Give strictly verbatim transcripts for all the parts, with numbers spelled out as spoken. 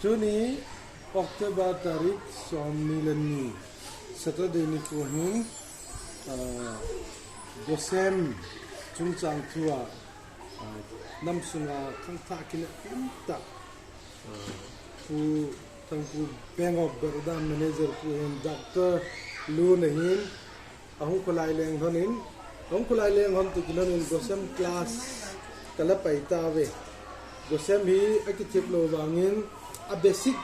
Tuni October tarik somni le ni, Saturday nikho hin, ah, Gosem chungchang thua, ah, nam sunga khangthah kinep tah, ah, Pu Thangpu, Bank of Baroda manager Pu hin Doctor Lun ahin, ahung kholai leng lhon in, ahung kholai leng lhon toh kilhon in Gosem class kala pai tauve. Gosem hi akithip lou vangin a basic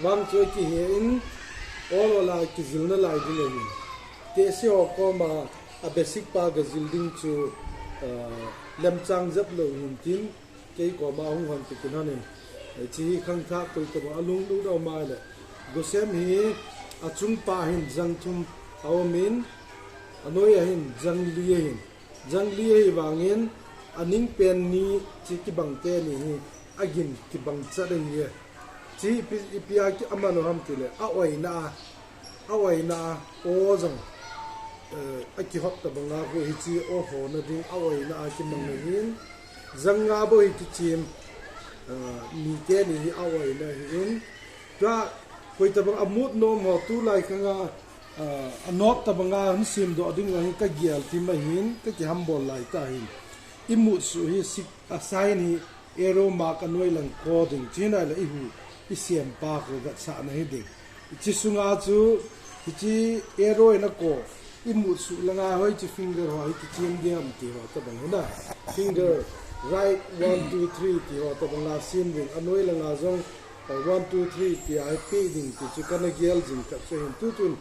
vang chu akihe in, ol ol a kijil nalai ding ahi. Tehse ho koma a basic pa gajil ding chu, ah, lemchang jep lou hin tin, kei koma hung hon toh kilhon in, hiche hi khangthah koi tobang a lunglut um ahile, Gosem hi achung pa hin jang thum aum in, anoi a hin jang li ahin, jang li ahi vangin, aning pen ni chu kibang teni hi agin kibang chat ahi. Hiche hi ipi, ipi a ki aman u ham tile, a oina a, a oina a o jong, eh, akihop tobang a khu hiche o hona ding a oina a kimang ahin, jang nga bou hi kichim, eh, ni teni hi a oina ahin. Tua koi tobang a mut nom ho tulai khang a, ah, a note tobang a hung semdoh ding ahi, kagel tim ahin, kakihambol lai tah ahin. I mut suh hi sik a sign hi arrow mark anoi lang ko ding, chuna le i hu, i sem pa khu vetsahna hi ding. Hiche sunga chu, hiche arrow in ako, i mut suh langa hoi chu finger ho hi kichem ding ham ti ho tobang hina. Finger right one, two, three ti ho tobang la sem ding, anoi langa jong, ah, one, two, three tia hi pe ding ti chu kana gel jing khat chu ahin, tutun,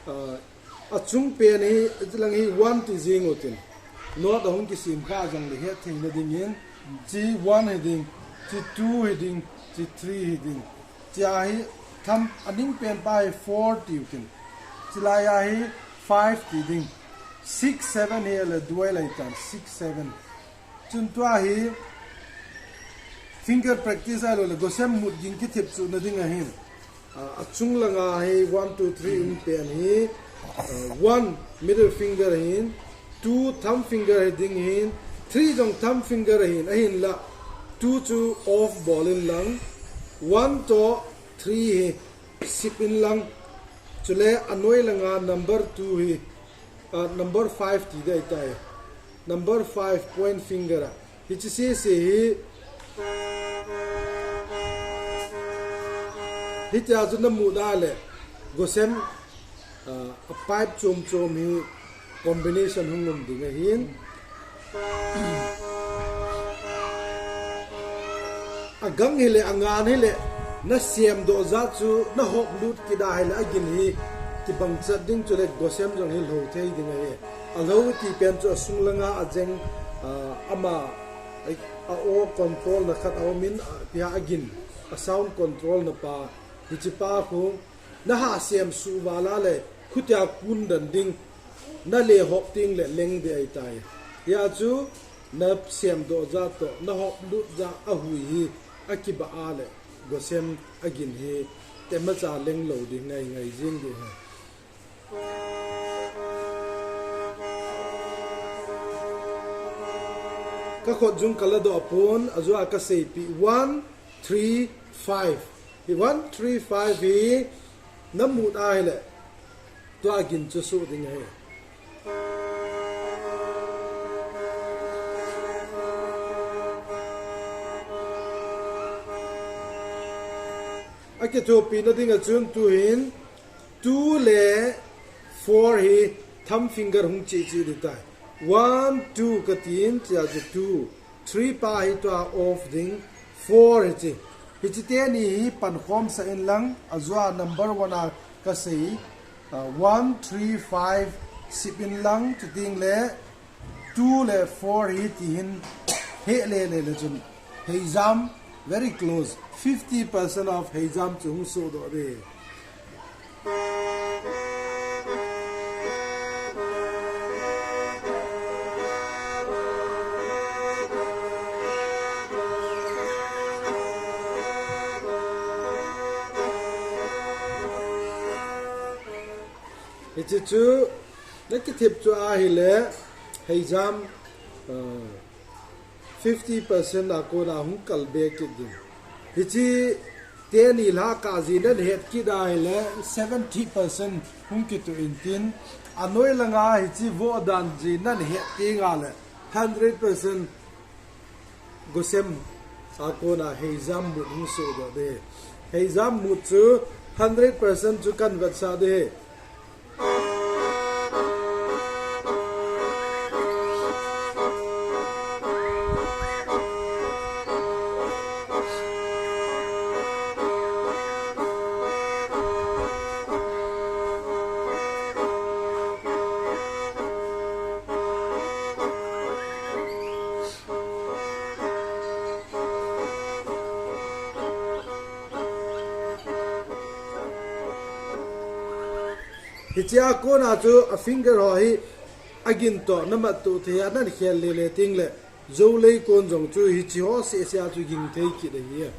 ah, achung pen hi, lang hi one ti jing utin. Note ahung kisem kha jong le hetthei na dingin, hiche one hi ding, hiche two hi ding, hiche three hi ding. Hichea hi thumb aning pen pa hi four ti utin. Hiche laia hi five ti ding. Six, seven hi ale duai lai tan, six, seven. Chun tua hi finger practice ahilou le Gosem mut ging kithip chuh na ding ahin. Ah, achung langa hi one, two, three um pen hi, ah, one middle finger ahin, two thumb finger hi ding ahin, three jong thumb finger ahin, ahinla two chu off bol in lang, one toh three hi sip in lang, chule anoi langa number two hi, ah, number five ti ding ahitai. Number five point finger a. Hiche sese hi, hitia chu na mut a le, Gosem, ah, a pipe chom chom hi combination hung um ding ahin. Agang hile, angan hile, na semdoh jat chu na hop lut kit a hile, agin hi kibang chat ding chule Gosem jong hi lhou thei ding ahi. Alhou ti pen chu asung langa ajeng, ah, ama, a, a o control na khat aum in, ah, tia agin, a sound control na pa, hiche pa khu, na ha sem suh val a le, khutia kun dan ding, na le hop ting le leng ding ahitai. Hia chu, na semdoh jat toh, na hop lut jat a hui hi, akiba a le, Gosem agin hi, temacha leng lou ding ngai ngai jing ding ahi. Ka khut jung ka ladoh pon, ajou a ka seipeh one, three, five. Hi one, three, five hi na mut a hile, tua gin chu suh ding ahi. Akithopi na ding a chun tuhin, two le four hi thumb finger hung cheh cheh ding tai. One, two ka tin, chia chu two. Three pa hi tua off ding, four hiche. Hiche teni hi pankhom sah in lang, ajou a number one a ka sei, ah, one, three, five sip in lang, chuteng le two le four hi tihin heh le le le chun. Heijam, very close. Fifty percent of heijam chu hung sohdoh ding. Hiche chu, na kithip chu ahile, heijam, ah, fifty percent a kona hung kal be kit ding. Hiche Teni lha kah ji nan het kit a hile seventy percent hung kituh intin, anoi langa hiche voh dan ji nan het teng a le hundred percent Gosem a kona heijam mut hung sohdoh ding. Heijam mut chu hundred percent chu kan vetsah ding. Hichea kona chu a finger ho hi agin toh namat tuh thei a nan khel lele tengle, Jou lei kon jong chu hiche ho sehseh a chu ging thei kit ahi.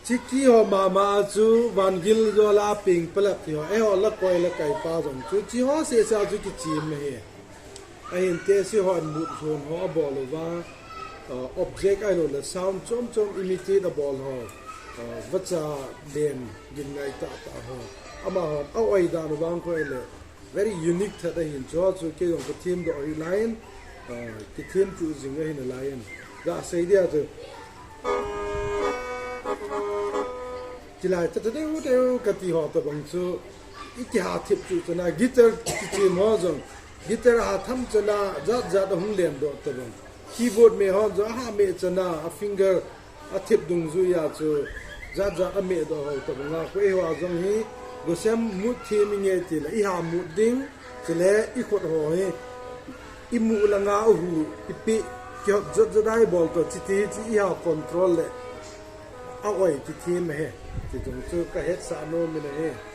Chiti ho mama a chu vangil jola ping palap ti ho, eiho lakoi lakaipa jong chu, chi ho sehseh a chu kichim ahi. Ahinte, hiche hon mut hon ho abol uva, uh, object ahiloule sound chom chom imitate abol ho, uh, vacha len gin ngai tahtah ho, amahon a-oi dan u vang khu ahile very unique that ahin, chu chu kei jong ka themdoh hih laiyin, uh, kithem chu jing ahi nalaiyin, gasei dia chu. Chilai cha cha deu deu kati ho tobang chu ikiha thip chu chana, guitar kichem ho jong guitar aha tham chana jat jat ahung lendoh tobang. Keyboard me hon jong aha me chana a finger athip dungjuiya chu jat jat amehdoh ho tobanga khu, eiho a jong hi Gosem mut them inge tile iha mut ding, chule ikhut ho hi imu langa ahu, ipeh, kihot jot jot a ibol toh, chiti hi chu iha control le a-oi kithem ahi, ti jong chu kahetsah nomin ahi.